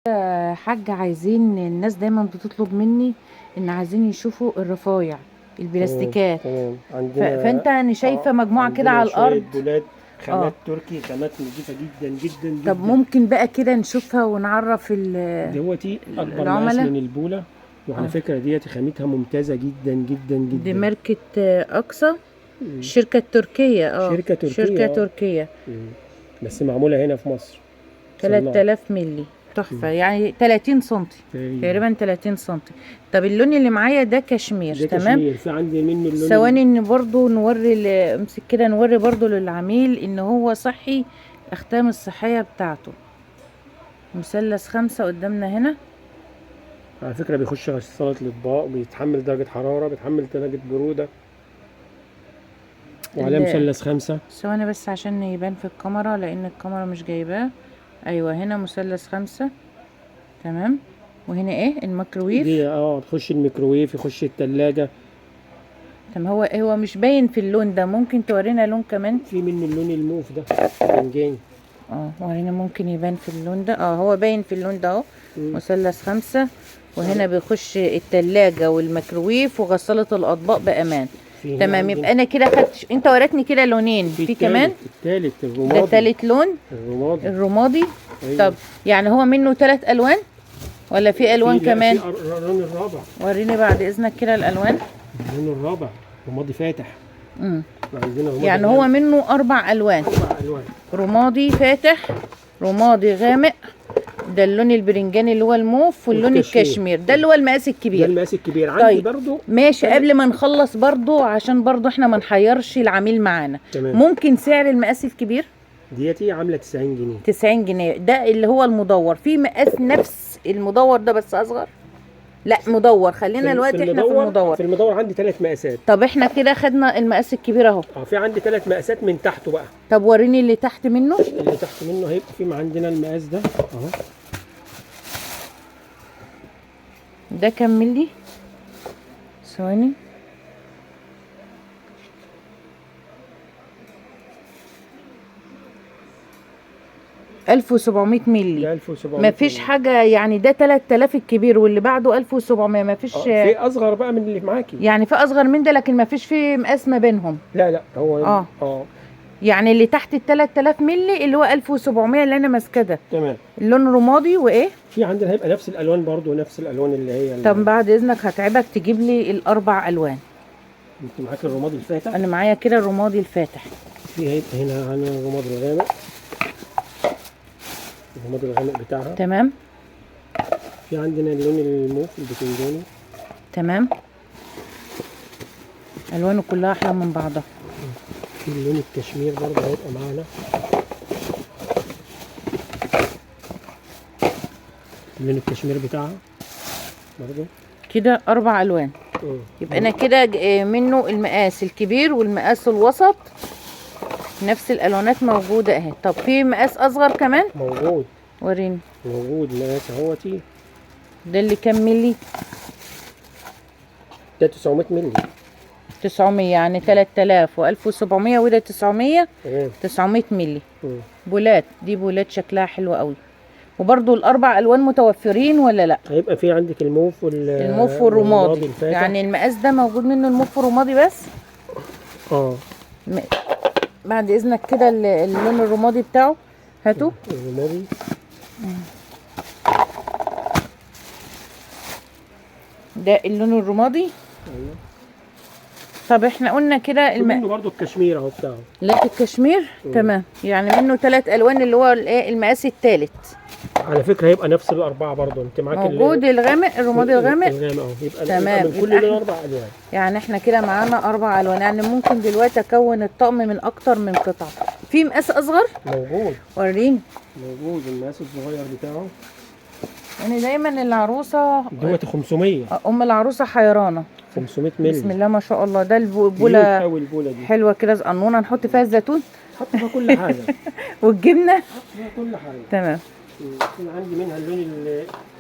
حاج، عايزين الناس دايما بتطلب مني ان عايزين يشوفوا الرفايع البلاستيكات. تمام. عندنا فانت انا شايفه مجموعة كده على الارض شوية بولات خامات تركي، خامات نظيفة جدا جدا جدا. طب ممكن بقى كده نشوفها ونعرف دوتي اكبر مقاس من البوله، وعلى فكرة ديت خامتها ممتازة جدا جدا جدا. دي ماركة اقصى، الشركة التركية. شركة تركيه، شركة تركيه بس معمولة هنا في مصر. 3000 مللي، تحفة. يعني 30 سنتي تقريبا، 30 سنتي. طب اللون اللي معايا ده كشمير. ده تمام، كشمير. في عندي منه اللون ثواني ان برضو نوري امسك كده، نوري برضو للعميل ان هو صحي، الاختام الصحية بتاعته. مثلث 5 قدامنا هنا. على فكرة بيخش غسالة الاطباق، بيتحمل درجه حرارة، بيتحمل درجه برودة، وعليه مثلث 5. ثواني بس عشان يبان في الكاميرا لان الكاميرا مش جايباه. ايوه هنا مثلث 5، تمام. وهنا ايه؟ الميكروويف دي، تخش الميكروويف، يخش التلاجة. طب هو مش باين في اللون ده، ممكن تورينا لون كمان؟ في منه اللون الموف ده بنجاني. ورينا ممكن يبان في اللون ده. هو باين في اللون ده اهو، مثلث 5. وهنا بيخش التلاجة والميكروويف وغسالة الأطباق بأمان. تمام، يبقى انا كده خدت، انت وريتني كده لونين، في كمان التالت الرمادي. ده تالت لون، الرمادي. الرمادي. أيوة. طب يعني هو منه 3 الوان ولا في الوان كمان؟ في اللون الرابع، وريني بعد اذنك كده الالوان. اللون الرابع رمادي فاتح. عندنا رمادي، يعني هو منه 4 الوان. 4 الوان، رمادي فاتح، رمادي غامق، ده اللون البرنجاني اللي هو الموف، واللون الكشمير ده اللي هو المقاس الكبير. ده المقاس الكبير عندي. طيب برضو ماشي. قبل ما نخلص برضو عشان برضو احنا ما نحيرش العميل معانا. تمام. ممكن سعر المقاس الكبير؟ ديتي عامله 90 جنيه. 90 جنيه ده اللي هو المدور. في مقاس نفس المدور ده بس اصغر؟ لا مدور، خلينا دلوقتي احنا في المدور. في المدور عندي 3 مقاسات. طب احنا كده خدنا المقاس الكبير اهو. في عندي 3 مقاسات من تحته بقى. طب وريني اللي تحت منه. اللي تحت منه هيبقى في عندنا المقاس ده اهو. ده كام ملي؟ ثواني. 1700 ملي. 1700 مفيش حاجة يعني. ده 3000 الكبير واللي بعده 1700. مفيش في أصغر بقى من اللي معاكي يعني، في أصغر من ده لكن مفيش في مقاس ما بينهم. لا لا هو يعني اللي تحت ال 3000 ملي اللي هو 1700 اللي أنا ماسكاه ده. تمام. اللون رمادي وإيه؟ في عندنا هيبقى نفس الألوان برضو، نفس الألوان اللي هي. طب بعد إذنك هتعبك تجيب لي ال4 ألوان. أنت معاك الرمادي الفاتح؟ أنا معايا كده الرمادي الفاتح. في هيبقى هنا عندنا الرمادي الغامق، الرمادي الغامق بتاعها. تمام. في عندنا اللون الموف البتنجاني. تمام. الوانه كلها احلى من بعضها. في اللون الكشمير برضه هيبقى معانا، اللون الكشمير بتاعها برضه. كده 4 الوان. يبقى انا كده منه المقاس الكبير والمقاس الوسط، نفس الالوانات موجودة اهي. طب في مقاس اصغر كمان؟ موجود، وريني. موجود مقاس اهوتي. ده اللي كام ملي؟ ده 900 ملي. 900 يعني 3000 و1700 وده 900. تمام. 900 ملي. بولات، دي بولات شكلها حلو قوي. وبرده ال4 الوان متوفرين ولا لا؟ هيبقى في عندك الموف الموف والرمادي. يعني المقاس ده موجود منه الموف والرمادي بس؟ بعد اذنك كده اللون الرمادي بتاعه هاتوا. الرمادي ده اللون الرمادي. ايوه. طب احنا قلنا كده منه برضو الكشمير اهو بتاعه. لا الكشمير. تمام. يعني منه 3 الوان اللي هو الايه المقاس الثالث. على فكرة هيبقى نفس ال4 برضو. انت معاك موجود الغامق، الرمادي الغامق. الغامق اهو. يبقى تمام. من كل لون 4 الوان. يعني احنا كده معانا 4 الوان. يعني ممكن دلوقتي اكون الطقم من اكتر من قطعه. في مقاس اصغر؟ موجود. وريني. موجود المقاس الصغير بتاعه. يعني دايما العروسة دوت 500. ام العروسة حيرانه. 500 مللي. بسم الله ما شاء الله. ده البوله البوله دي حلوة كده صغنونه، نحط فيها الزيتون، نحط فيها كل حاجة والجبنه، نحط فيها كل حاجة. تمام. عندي منها اللون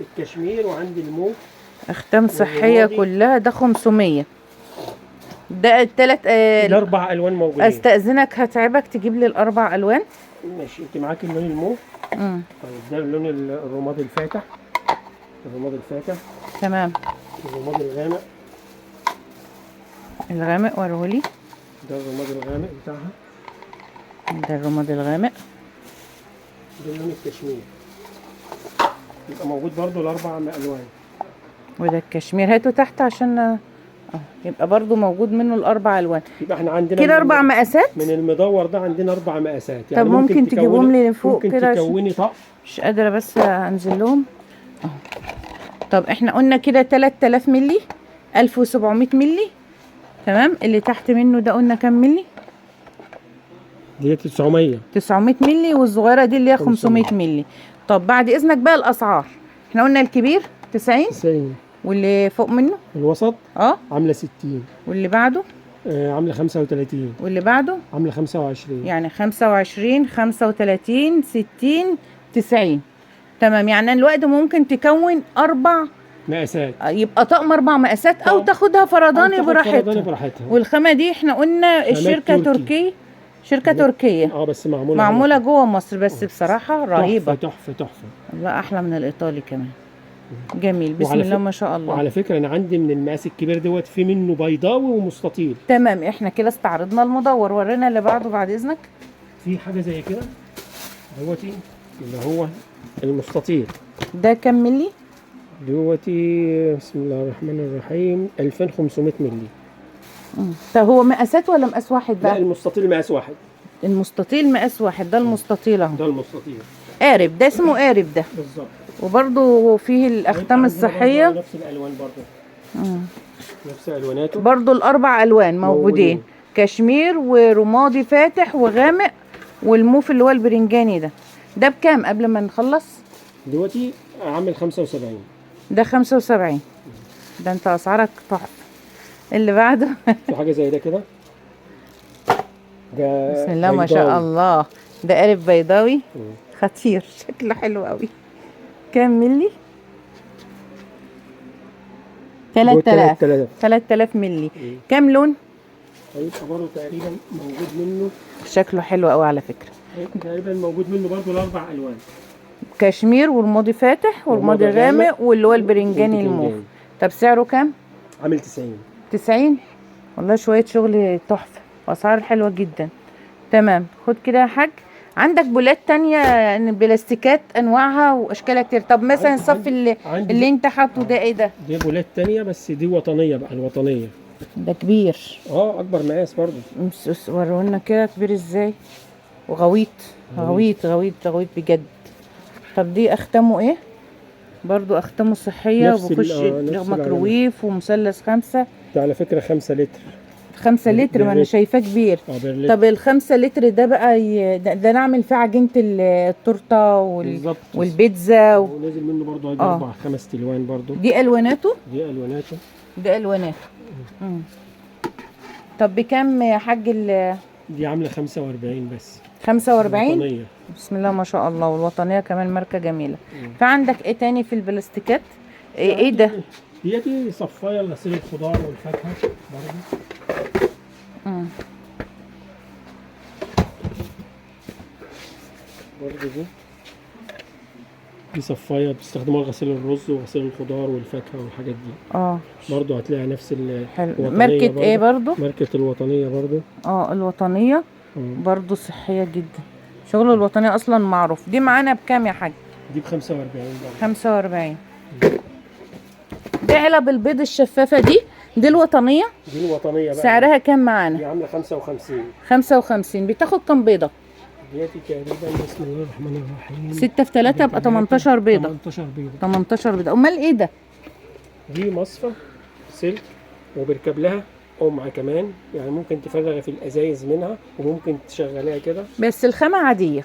الكشمير وعندي الموف. اختام صحية كلها. ده 500. ده الثلاث ال4 الوان موجودين. استاذنك هتعبك تجيب لي ال4 الوان. ماشي. انت معاك اللون الموف. طيب ده اللون الرمادي الفاتح. الرمادي الفاتح. تمام. الرمادي الغامق. الغامق وريهولي. ده الرمادي الغامق بتاعها. ده الرمادي الغامق. ده لون الكشمير. يبقى موجود برضو الاربع الوان. وده الكشمير، هاته تحت عشان يبقى برضو موجود منه الاربع الوان. يبقى احنا عندنا كده اربع مقاسات من المدور ده، عندنا اربع مقاسات. يعني طب ممكن تجيبهم لي فوق كده؟ ممكن تكوني طقم. مش قادرة بس انزل لهم. طب احنا قلنا كده 3000 ملي، 1700 ملي. تمام. اللي تحت منه ده قلنا كام ملي؟ دي 900 ملي، والصغيرة دي اللي هي 500 ملي. طب بعد اذنك بقى الاسعار. احنا قلنا الكبير 90، واللي فوق منه الوسط عامله 60، واللي بعده عامله 35، واللي بعده عامله 25. يعني 25، 35، 60، 90. تمام. يعني الوقت ممكن تكون اربع مقاسات، يبقى طقم اربع مقاسات، او تاخدها فرداني براحتها. والخامه دي احنا قلنا الشركة تركيه، شركة تركيه بس معمولة جوه مصر، بس بصراحة رهيبة. تحفة تحفة. والله احلى من الايطالي كمان. جميل، بسم الله ما شاء الله. وعلى فكرة انا عندي من المقاس الكبير دوت في منه بيضاوي ومستطيل. تمام. احنا كده استعرضنا المدور، ورينا اللي بعده بعد اذنك. في حاجة زي كده دوتي اللي هو المستطيل. ده كام ملي؟ دوتي بسم الله الرحمن الرحيم 2500 ملي. طب هو مقاسات ولا مقاس واحد بقى؟ لا، المستطيل مقاس واحد. المستطيل مقاس واحد. ده المستطيل اهو. ده المستطيل قارب، ده اسمه قارب ده بالظبط. وبرده فيه الاختام الصحية، نفس الالوان برده. نفس الواناته برده، الاربع الوان موجودين. كشمير ورمادي فاتح وغامق والموف اللي هو البرنجاني ده. ده بكام قبل ما نخلص؟ دلوقتي عامل 75. ده 75. ده انت اسعارك تحفة. اللي بعده في حاجة زي ده كده. ده بسم الله ما شاء الله، ده قارب بيضاوي خطير، شكله حلو قوي. كام ملي؟ 3000. 3000 ملي. كام لون؟ هيبقى برضه تقريبا موجود منه. شكله حلو قوي على فكرة. تقريبا موجود منه برضه الاربع الوان، كشمير والماضي فاتح والماضي غامق واللي هو البرنجاني الموف. طب سعره كام؟ عامل 90. 90. والله شوية شغل تحفة واسعار حلوة جدا. تمام. خد كده يا حاج. عندك بولات تانية يعني بلاستيكات انواعها واشكالها كتير. طب مثلا الصف اللي انت حاطه ده ايه ده؟ دي بولات تانية بس دي وطنية بقى. الوطنية ده كبير، اكبر مقاس برضه. ورونا كده كبير ازاي، وغويط غويط غويط غويط بجد. طب دي اختامه ايه؟ برضو اختامه صحية، وبخش ميكروويف ومثلث 5. ده على فكرة 5 لتر. 5 لتر، ما انا شايفاه كبير. طب ال 5 لتر ده بقى ده نعمل فيه عجينه التورتة والبيتزا ونازل منه برضو اربع 5 الوان برضو. دي الواناته؟ دي الواناته. ده الواناته. طب بكام يا حاج؟ دي عامله 45 بس. 45. بسم الله ما شاء الله. والوطنيه كمان ماركة جميلة. فعندك ايه تاني في البلاستيكات؟ ايه ده؟ دي صفايه لغسيل الخضار والفاكهه برضه. برضه دي صفايه بيستخدموها لغسيل الرز وغسيل الخضار والفاكهه والحاجات دي. برضه هتلاقي نفس الوطنية. ماركة ايه برضه؟ ماركة الوطنية برضه. الوطنية برضه صحية جدا. شغل الوطنية اصلا معروف. دي معانا بكام يا حاج؟ دي ب 45 برضه. 45. دي علب البيض الشفافه دي الوطنية. دي الوطنية بقى سعرها كام معانا؟ دي عامله 55. 55. بتاخد كام بيضة؟ دلوقتي تقريبا بسم الله الرحمن الرحيم 6 في 3 يبقى 18 بيضة. 18 بيضة. 18 بيضة. امال ايه ده؟ دي مصفى سلك وبركب لها قمع كمان، يعني ممكن تفرغي في الازايز منها وممكن تشغليها كده. بس الخامة عادية.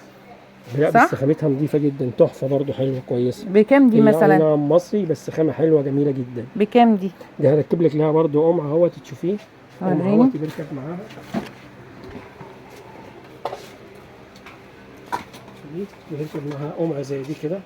لا بس خامتها نظيفة جدا، تحفة برضو، حلوة كويسة. بكام دي مثلا؟ نعم مصري بس خامة حلوة جميلة جدا. بكام دي؟ دي هركب لك لها برضو قمع اهوت تشوفيه. قمع اهوت بيركب معاها. بيركب معاها قمعه زي دي كده،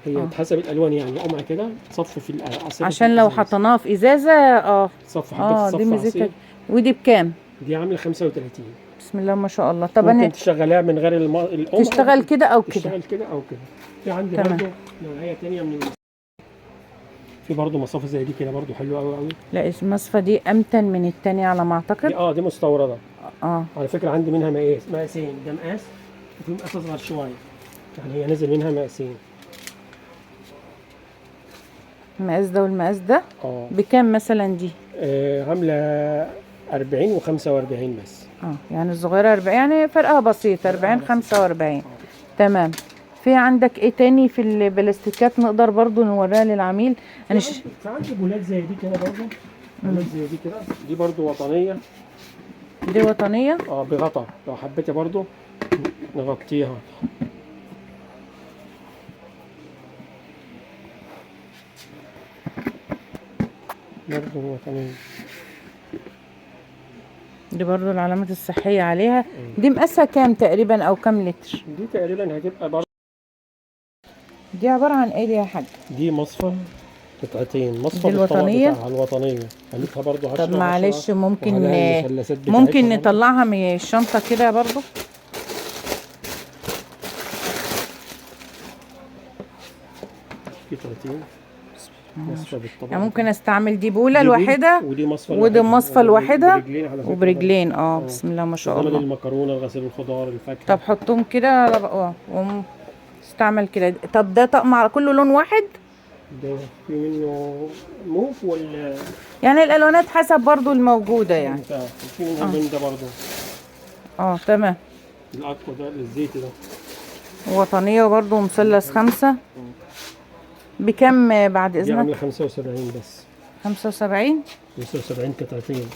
هي حسب الالوان يعني، قمعه كده تصفي في العصير عشان لو حطيناها في ازازة. تصفي حبه، تصفي دي ميزتها. ودي بكام؟ دي عامله 35. بسم الله ما شاء الله. طب ممكن انا تشغليها من غير القمع، تشتغل كده او كده، تشتغل كده او كده. في عندي برضه نوعية ثانية من في برضه مصافي زي دي كده برضه حلوة قوي قوي. لا المصفى دي امتن من الثانية على ما اعتقد. دي مستورده. على فكرة عندي منها مقاسين، ده مقاس وفي مقاس اصغر شوية، يعني هي نزل منها مقاسين، المقاس ده والمقاس ده. بكام مثلا دي؟ عامله 40 و45 بس. يعني الصغيرة 40، يعني فرقها بسيط، 40 45. تمام. في عندك ايه تاني في البلاستيكات نقدر برضو نوريها للعميل؟ انا في عندي بولات زي دي كده برضو، بولات زي دي كده، دي برضو وطنية. دي وطنية؟ بغطا، لو حبيتي برضو نغطيها. برضو وطنية. دي برضو العلامات الصحية عليها. دي مقاسها كام تقريبا او كام لتر؟ دي تقريبا هتبقى برضو، دي عبارة عن ايه دي يا حاج؟ دي مصفى قطعتين، مصفى الوطنية بتاعها الوطنية، قيمتها برضو 10. طب معلش ممكن نطلعها من الشنطة كده برضو؟ قطعتين مصفى بالطبق. يعني ممكن استعمل دي بولة لوحدها، ودي مصفى ودي مصفى لوحدها وبرجلين. بسم الله ما شاء الله. المكرونة، غسيل الخضار، الفاكهة. طب حطهم كده استعمل كده. طب ده طقم على كله لون واحد؟ ده في منه موف ولا يعني الالوانات حسب برضو الموجودة يعني. في منه اللون ده برضو. تمام. الاكو ده الزيت ده وطنية برضو، مثلث 5. بكم بعد اذنك؟ دي عاملة 75 بس. 75؟ 75 قطعتين.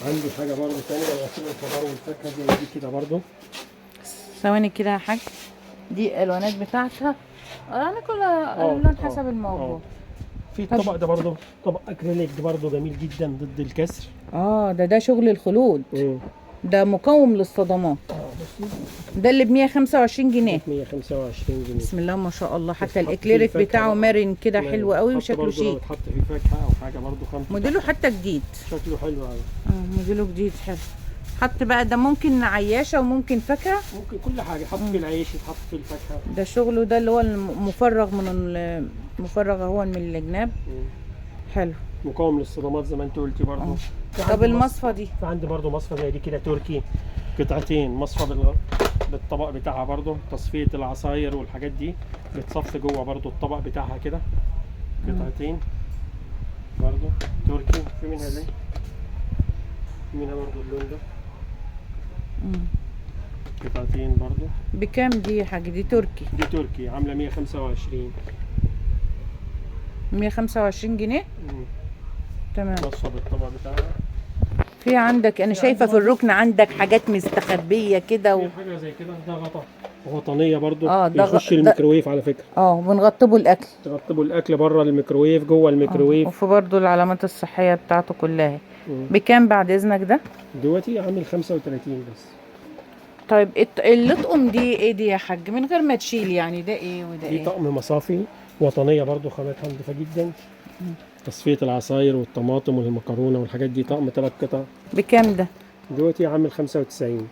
عندي حاجة برضو تانية، غسيل الخضار والفاكهة زي دي كده برضو. ثواني كده يا حاج، دي الالوانات بتاعتها يعني كلها الوان حسب الموضوع. في الطبق ده برضو، طبق اكريليك ده برضو جميل جدا ضد الكسر. ده شغل الخلود. ده مقاوم للصدمات. ده اللي ب 125 جنيه. 125 جنيه. بسم الله ما شاء الله. حتى الاكليريك بتاعه مرن كده، حلو قوي وشكله شيك. اتحط فيه فاكهة او حاجة برضو خامته، موديله حتى جديد، شكله حلو قوي. موديله جديد حلو. حط بقى ده ممكن عياشه وممكن فاكهة، ممكن كل حاجة، حط في العيش، يتحط في الفاكهة. ده شغله ده اللي هو المفرغ من المفرغ اهو من الجناب. حلو، مقاوم للصدمات زي ما انت قلتي برضو. طب المصفى دي؟ في عندي برضو مصفى زي دي كده تركي، قطعتين مصفى بالطبق بتاعها برضو، تصفية العصاير والحاجات دي بتصفي جوه برضو الطبق بتاعها كده، قطعتين برضو تركي. في منها دي، في منها برضو اللون ده، قطعتين برضو. بكام دي يا حاج؟ دي تركي. دي تركي عاملة 125. 125 جنيه. تمام. مصفى بالطبق بتاعها. في عندك، انا شايفه في الركن عندك حاجات مستخبيه كده في حاجة زي كده، ده غطا وطنية برضو. ده بيخش الميكروويف على فكرة. بنغطبه الاكل، تغطبه الاكل بره الميكروويف، جوه الميكروويف. وفي برضو العلامات الصحية بتاعته كلها. بكام بعد اذنك ده؟ دلوقتي عامل 35 بس. طيب اللطقم دي ايه دي يا حاج؟ من غير ما تشيل يعني، ده ايه وده ايه؟ دي طقم مصافي وطنية برضو، خامتها نضيفه جدا. تصفية العصاير والطماطم والمكرونه والحاجات دي، طقم 3 قطع. بكام ده؟ دلوقتي عامل 95.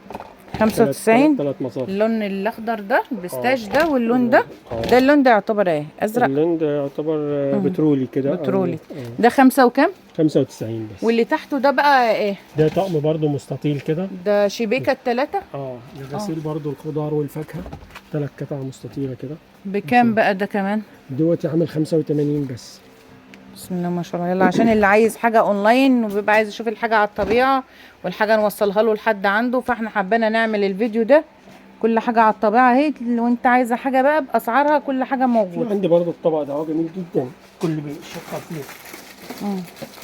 95؟ 3 مصافي. اللون الاخضر ده، ال pistache ده، واللون ده. ده اللون ده يعتبر ايه؟ ازرق. اللون ده يعتبر بترولي كده. بترولي. ده 5 وكام؟ 95 بس. واللي تحته ده بقى ايه؟ ده طقم برضو مستطيل كده، ده شبيكه الثلاثة. لغسيل برضو الخضار والفاكهه، 3 قطع مستطيله كده. بكام بقى ده كمان؟ دلوقتي عامل 85 بس. بسم الله ما شاء الله. يلا عشان اللي عايز حاجة اونلاين وبيبقى عايز يشوف الحاجة على الطبيعة والحاجة نوصلها له لحد عنده، فاحنا حبينا نعمل الفيديو ده، كل حاجة على الطبيعة اهي. وانت عايزه حاجة بقى باسعارها، كل حاجة موجودة. عندي برضو الطبق ده اهو جميل جدا، كل بيشطر فيه.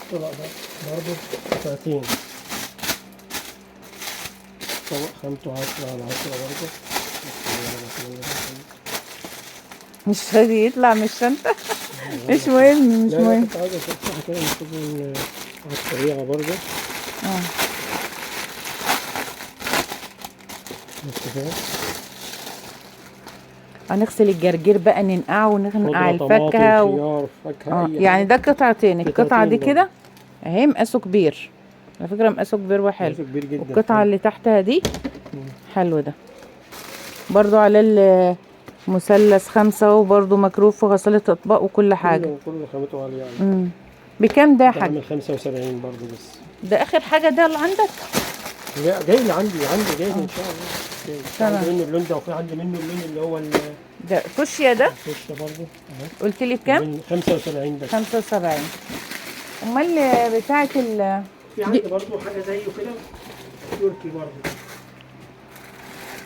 الطبق ده برضو قطعتين، طبق خامته 10 على 10 برضو. مش راضي يطلع من الشنطة. مش مهم، مش مهم. كنت عايزه اشوفها كده نشوف على الطبيعة برضه. هنغسل الجرجير بقى، ننقعه وننقع الفاكهة خيار، فاكهة. يعني ده قطعتين، القطعة دي كده اهي مقاسه كبير. على فكرة مقاسه كبير وحلو. مقاسه كبير جدا. والقطعه اللي تحتها دي حلو، ده برضو على المثلث 5، وبرضو مكروف وغسالة اطباق وكل حاجة. كله خامته عالية يعني. بكام ده يا حاج؟ عامل 75 برضو بس. ده اخر حاجة ده اللي عندك؟ لا جاي اللي عندي جاي ان شاء الله. جاي. عندي منه اللون ده، وفي عندي منه اللون اللي هو ده فوشيا ده. فوشيا برضو اهو. قلت لي بكام؟ 75 بس. 75. امال بتاعه ال في عندي برضو حاجة زيه كده تركي برضو.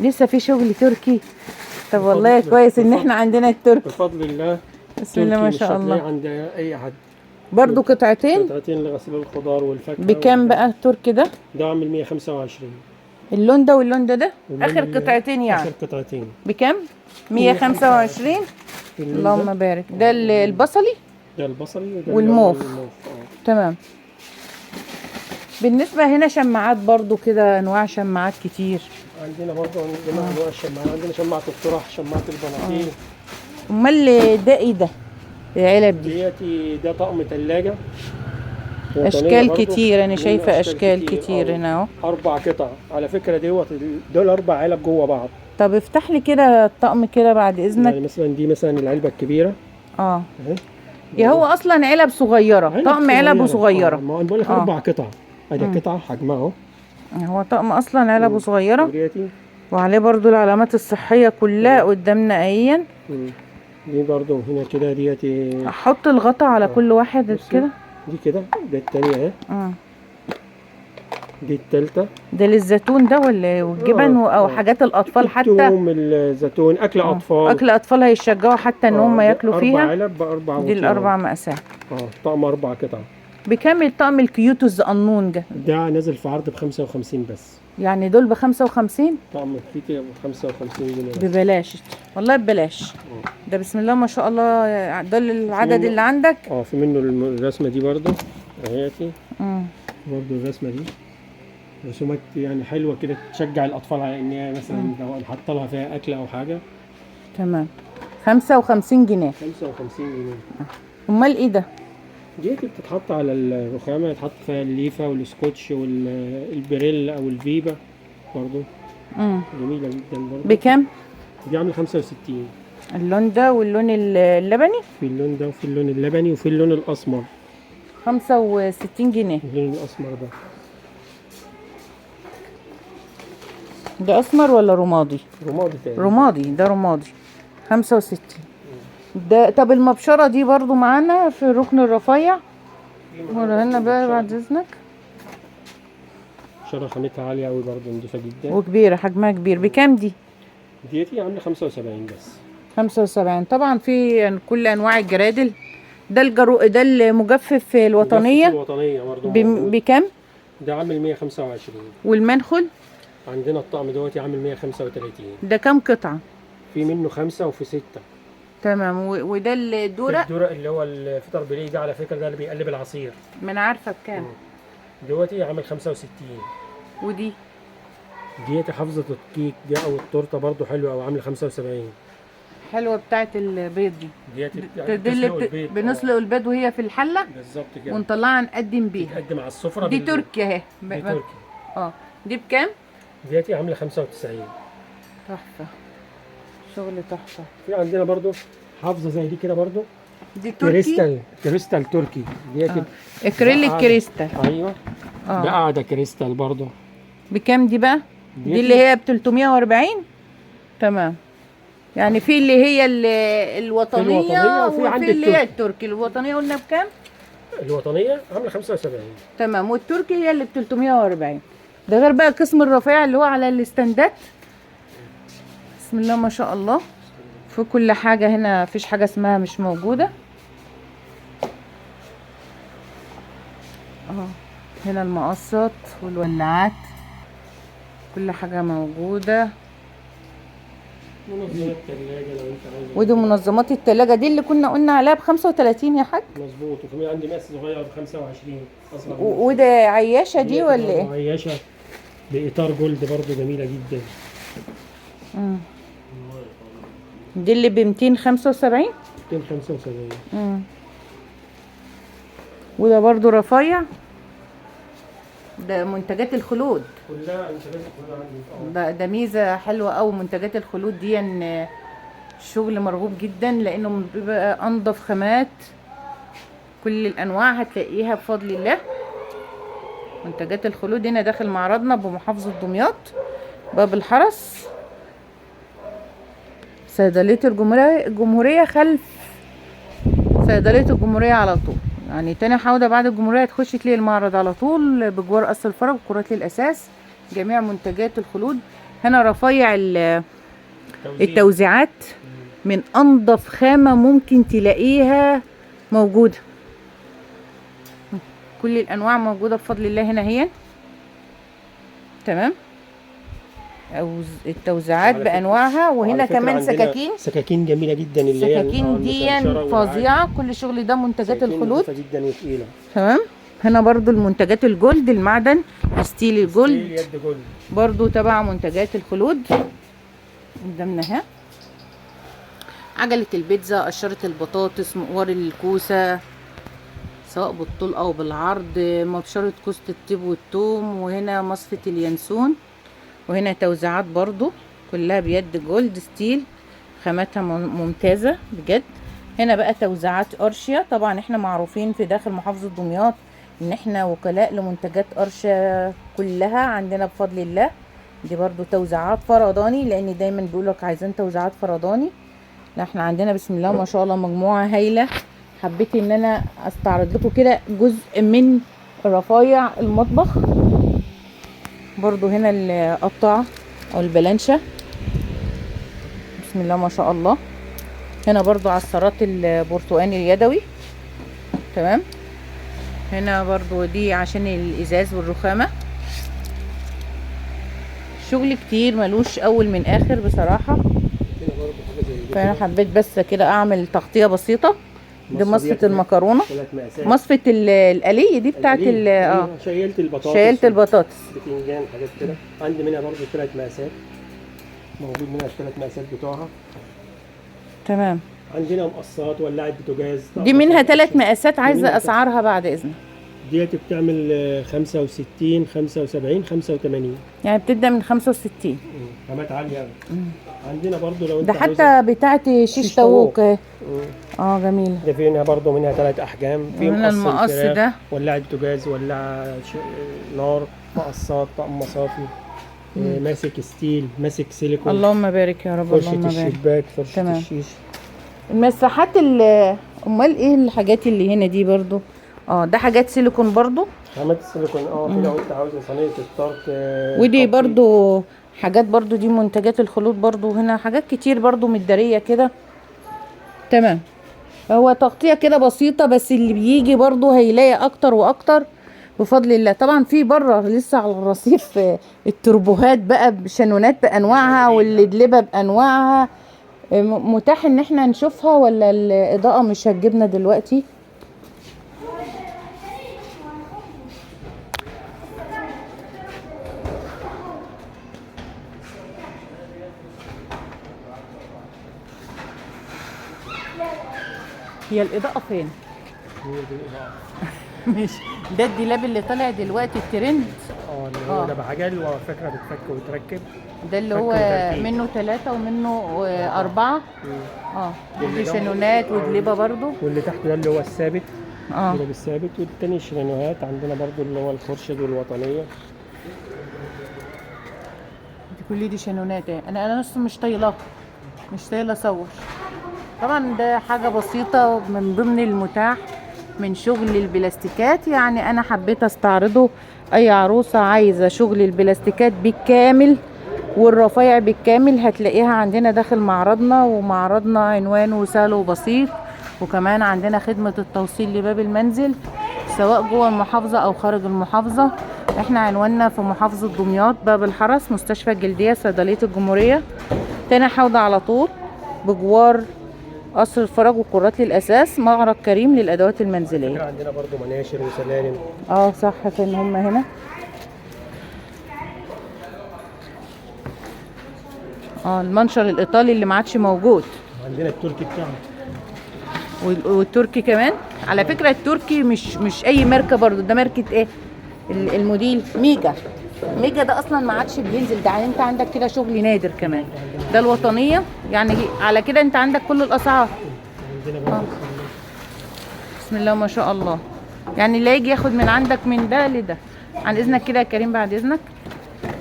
لسه في شغل تركي؟ طب والله كويس ان احنا عندنا التركي بفضل الله. بسم الله ما شاء الله. عند اي حد برضو قطعتين؟ قطعتين لغسيل الخضار والفاكهه. بكام بقى التركي ده؟ ده عامل 125. اللون ده واللون ده اخر قطعتين يعني. اخر قطعتين بكام؟ 125. اللهم بارك. ده البصلي؟ ده البصلي والموف. تمام. بالنسبة هنا شماعات برضو كده، انواع شماعات كتير عندنا برضو. عندنا انواع الشماعات، عندنا شماعة الطرح، شماعة البناطيل. امال ده ايه ده؟ العلب دي ده طقم ثلاجه، اشكال كتير. انا شايفه اشكال كتير هنا اهو. 4 قطع على فكرة دوت، دول 4 علب جوه بعض. طب افتح لي كده الطقم كده بعد اذنك. يعني مثلا دي مثلا العلبة الكبيرة اهي. يا هو اصلا علب صغيرة، طقم علب صغيرة. ما انا بقول لك 4 قطع. ادي قطعه حجمها اهو. هو طقم اصلا علبة صغيرة وعليه برضو العلامات الصحية كلها قدامنا اهي. دي برضو هنا كده ديت. احط الغطا على كل واحد كده. دي كده، ده التانية اهي. دي التالتة. ده للزيتون ده ولا ايه؟ والجبن او حاجات الاطفال حتى. التوم، الزيتون، اكل اطفال. اكل اطفال هيشجعوا حتى ان هم ياكلوا فيها. 4 علب ب4. دي الاربع مقاسات. طقم 4 قطع. بكام الطقم ال cute الزقنون ده؟ ده نازل في عرض ب55 بس. يعني دول ب55؟ طقم ال cute ب55 جنيه ببلاش والله، ببلاش. ده بسم الله ما شاء الله. ده العدد اللي عندك؟ في منه الرسمة دي برضو اهيتي. برضو الرسمة دي رسومات يعني حلوة كده، تشجع الاطفال على ان هي مثلا لو نحط لها فيها اكل او حاجة. تمام. 55 جنيه. 55 جنيه. امال ايه ده؟ دي بتتحط على الرخامه، يتحط فيها الليفه والسكوتش والبريل او الفيبا برضو. جميلة جدا برضو. بكام؟ دي عامله 65. اللون ده واللون اللبني؟ في اللون ده وفي اللون اللبني وفي اللون الاسمر. 65 جنيه. اللون الاسمر ده. ده اسمر ولا رمادي؟ رمادي تقريبا. رمادي، ده رمادي. 65. ده طب المبشره دي برضو معانا في الركن الرفيع. وريها لنا بقى بعد اذنك. مبشرة خامتها عالية قوي برضو، نضيفه جدا وكبيره، حجمها كبير. بكام دي؟ ديتي عامله 75 بس. 75. طبعا في كل انواع الجرادل. ده ده المجفف الوطنية. الوطنية برضو بكام؟ ده عامل 125. والمنخل؟ عندنا الطقم دوت عامل 135. ده كام قطعه؟ في منه 5 وفي 6. تمام. وده الدورق؟ الدورق اللي هو الفطر بليه ده على فكرة، ده اللي بيقلب العصير. ما انا عارفه بكام. دوتي عامل 65. ودي؟ ديت حافظه الكيك دي او التورتة برضو حلوة، او عامله 75. حلوة بتاعه البيض دي. ديت دي اللي بنسلق البيض وهي في الحلة بالظبط كده، ونطلعها نقدم بيها. تتقدم على السفرة. دي تركي اهي. دي تركي. دي بكام؟ ديتي عامله 95. تحفة، شغل تحفة. في عندنا برضو حافظه زي دي كده برضو. دي تركي، كريستال تركي. ديت اكريليك كريستال. ايوه ده قاعدة كريستال برضو. بكام دي بقى؟ دي اللي هي ب 340. تمام. يعني في اللي هي الوطنية وفي اللي هي التركي. الوطنية قلنا بكام؟ الوطنية عامله 75. تمام. والتركي هي اللي ب 340. ده غير بقى قسم الرفيع اللي هو على الاستندات. بسم الله ما شاء الله، في كل حاجة هنا، مفيش حاجة اسمها مش موجودة. هنا المقصات والولاعات، كل حاجة موجودة. منظمات التلاجة لو انت عايز. ودي منظمات التلاجة دي اللي كنا قلنا عليها ب35 يا حاج. مظبوط. وفي عندي مقاس صغير ب25 اصغر. وده عياشة دي ولا ايه؟ عياشة بإطار جولد برضو، جميلة جدا. دي اللي ب 275. 275. وده برضو رفيع. ده منتجات الخلود كلها منتجات الخلود عندي. ده ميزة حلوة قوي منتجات الخلود دي، ان الشغل مرغوب جدا لانه بيبقى انضف خامات، كل الانواع هتلاقيها بفضل الله. منتجات الخلود هنا داخل معرضنا بمحافظة دمياط، باب الحرس، صيدلية الجمهورية، خلف صيدلية الجمهورية على طول. يعني تاني حوضة بعد الجمهورية تخش تلاقي المعرض على طول، بجوار قصر الفرج وكرات الأساس، جميع منتجات الخلود. هنا رفايع التوزيعات من أنظف خامة ممكن تلاقيها موجودة، كل الأنواع موجودة بفضل الله هنا هي. تمام. أو التوزيعات بأنواعها. وهنا كمان سكاكين، سكاكين جميلة جدا، اللي هي سكاكين دي فظيعة. كل شغل ده منتجات الخلود جدا وتقيلة. تمام. هنا برضو المنتجات ال gold، المعدن steel ال gold برضو تبع منتجات الخلود قدامنا اهي. عجلة البيتزا، قشرة البطاطس، مقوار الكوسة سواء بالطول او بالعرض، مبشرة كوسة الطيب والثوم، وهنا مصفة اليانسون، وهنا توزيعات برضو كلها بيد gold steel، خاماتها ممتازة بجد. هنا بقى توزيعات أرشيا. طبعا احنا معروفين في داخل محافظة دمياط ان احنا وكلاء لمنتجات أرشيا كلها عندنا بفضل الله. دي برضو توزيعات فرداني، لان دايما بيقولك عايزين توزيعات فرداني. لا احنا عندنا بسم الله ما شاء الله مجموعة هايلة. حبيت ان انا استعرض لكم كده جزء من رفايع المطبخ. برضو هنا القطعة او البلانشة بسم الله ما شاء الله. هنا برضو عصارات البرتقاني اليدوي. تمام. هنا برضو دي عشان الازاز والرخامة. شغل كتير ملوش اول من اخر بصراحة، فانا حبيت بس كده اعمل تغطية بسيطة. دي مصفة المكرونة، مصفة القلي دي بتاعت شيلت البطاطس، شيلت البطاطس، بتنجان، حاجات كده. عندي منها برضو 3 مقاسات، موجود منها 3 مقاسات بتوعها. تمام. عندنا مقصات، ولاعة بوتاجاز، دي منها 3 مقاسات. عايزة اسعارها بعد اذنك. ديت بتعمل 65 75 85، يعني بتبدأ من 65. خامات عالية قوي. عندنا برضو لو انت ده حتى بتاعت شيش طاووق اهي. جميلة. ده في منها برضو منها 3 احجام. في المقص ده، ولاعة بوتاجاز، ولاعة نار، مقصات، طقم مصافي، ماسك steel، ماسك سيليكون. اللهم بارك يا رب، اللهم بارك. فرشة الشباك، فرشة الشيش، المساحات. امال ايه الحاجات اللي هنا دي برضو؟ ده حاجات سيليكون برضو، خامات السيليكون. في لو انت عاوز صينية الطرط، ودي برضو حاجات برضو دي منتجات الخلود برضو. هنا حاجات كتير برضو متدارية كده. تمام. هو تغطية كده بسيطة، بس اللي بيجي برضو هيلاقي اكتر واكتر بفضل الله. طبعا في بره لسه على الرصيف التربوهات بقى، بشانونات بانواعها والدلبة بانواعها. متاح ان احنا نشوفها ولا الاضاءة مش هتجيبنا دلوقتي؟ هي الإضاءة فين؟ هي دي الإضاءة. ماشي. ده الدولاب اللي طالع دلوقتي الترند. اللي هو ده بعجل، وفكرة بتفك وتركب. ده اللي هو منه 3 ومنه 4. دي شانونات ودليبة برضو. واللي تحت ده اللي هو الثابت. الدولاب الثابت. والتاني الشانونات. عندنا برضو اللي هو الخرشد والوطنية. دي كل دي شانونات. انا اصلا مش طايلة، مش طايلة اصور. طبعا ده حاجة بسيطة من ضمن المتاح من شغل البلاستيكات، يعني انا حبيت استعرضه. اي عروسة عايزة شغل البلاستيكات بالكامل والرفايع بالكامل هتلاقيها عندنا داخل معرضنا، ومعرضنا عنوانه سهل وبسيط. وكمان عندنا خدمة التوصيل لباب المنزل سواء جوه المحافظة او خارج المحافظة. احنا عنواننا في محافظة دمياط، باب الحرس، مستشفى الجلدية، صيدلية الجمهورية، تاني حوضة على طول، بجوار قصر الفرج وقرات للاساس، معرض كريم للادوات المنزلية. عندنا برضو مناشر وسلالم. صح، فين هم هنا؟ المنشر الايطالي اللي ما عادش موجود. عندنا التركي بتاعه. والتركي كمان على فكرة. التركي مش اي ماركة برضو، ده ماركة ايه؟ الموديل ميجا. ميجا ده اصلا ما عادش بينزل، ده يعني انت عندك كده شغل نادر كمان. ده الوطنية، يعني على كده انت عندك كل الاسعار. عندنا برضه بسم الله ما شاء الله. يعني اللي يجي ياخد من عندك من ده لده. عن اذنك كده يا كريم، بعد اذنك.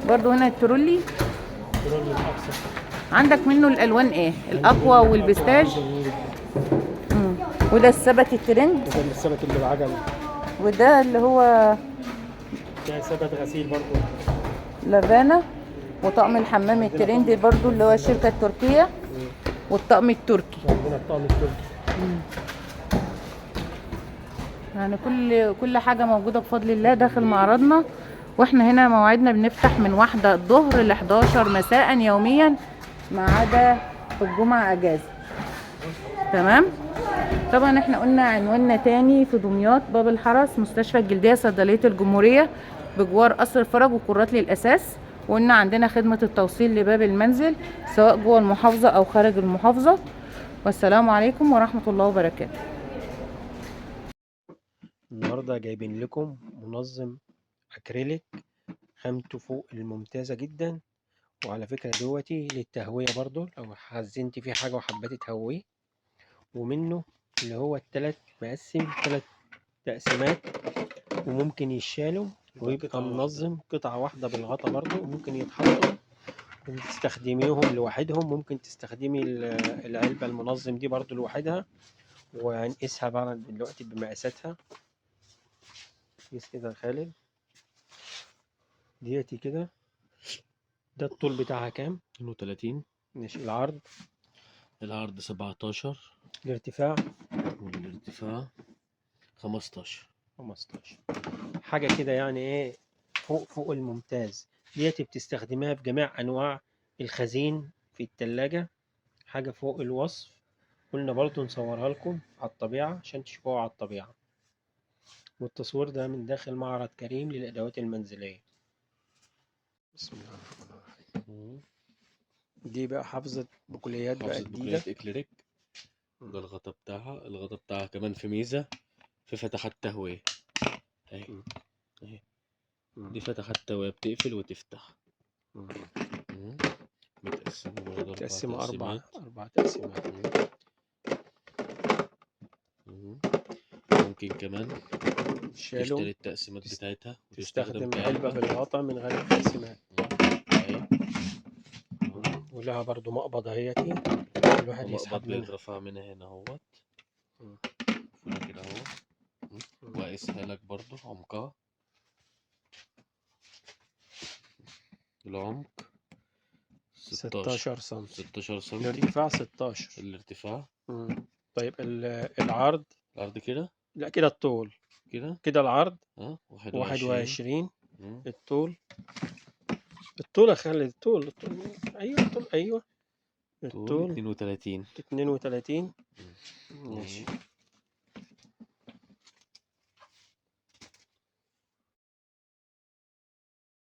برضو هنا الترولي. ترولي الاقصى عندك منه الالوان ايه؟ الاقوى والبستاج. وده السبت الترند. وده السبت اللي بعجل. وده اللي هو ده سبت غسيل برضو لافانا. وطقم الحمام الترند برضو اللي هو الشركة التركية. والطقم التركي. عندنا الطقم التركي. يعني كل حاجة موجودة بفضل الله داخل معرضنا. واحنا هنا موعدنا بنفتح من 1 الظهر ل 11 مساء يوميا، ما عدا في الجمعة اجازة. تمام. طبعا احنا قلنا عنواننا تاني في دمياط، باب الحرس، مستشفى الجلدية، صيدلية الجمهورية، بجوار قصر الفرج وكرات للأساس. وقلنا عندنا خدمة التوصيل لباب المنزل سواء جوه المحافظة أو خارج المحافظة. والسلام عليكم ورحمة الله وبركاته. النهارده جايبين لكم منظم أكريليك خامته فوق الممتازة جدا، وعلى فكرة دوتي للتهوية برضو لو خزنتي فيه حاجة وحبيتي تهوية. ومنه اللي هو التلات مقسم 3 تقسيمات، وممكن يشالوا ويبقى منظم قطعة واحدة بالغطا برضو، وممكن يتحطوا وتستخدميهم لوحدهم. ممكن تستخدمي العلبة المنظم دي برضو لوحدها، وهنقيسها بقى دلوقتي بمقاساتها. قيس كده يا خالد ديتي كده. ده الطول بتاعها كام؟ 32. ماشي. العرض؟ العرض 17. الارتفاع؟ والارتفاع 15. 15. حاجة كده يعني ايه فوق الممتاز. ديتي بتستخدمها في جميع انواع الخزين في التلاجة، حاجة فوق الوصف. قلنا برضو نصورها لكم على الطبيعة عشان تشوفوها على الطبيعة. والتصوير ده من داخل معرض كريم للأدوات المنزلية. بسم الله الرحمن الرحيم. دي بقى حافظة بقوليات بقى حافظة جديدة. بقوليات إكليريك. ده الغطا بتاعها. الغطا بتاعها كمان في ميزة، في فتحات تهوية اهي. اهي دي فتحات تهوية بتقفل وتفتح. متقسمة برضه 4 متقسمة تقسيمات. 4 تقسيمات. ممكن كمان شالوا. تشتري التقسيمات بتاعتها وتستخدم تستخدم علبة كعلبة. بالغطا من غير التقسيمات. اهي. ولها برضو مقبض اهيتي الواحد يسحب منها. بيترفع منها هنا اهوت. مقفولة كده اهو. واقيسها لك برضو عمقها. العمق 16 سنتي. 16 سنتي. الارتفاع 16. الارتفاع. طيب العرض؟ العرض كده؟ لا كده الطول. كده؟ كده العرض. واحد واحد وعشرين. وعشرين. الطول. الطول يا خالد، الطول، الطول. أيوه، الطول، أيوه. الطول الطول 32. 32. ماشي.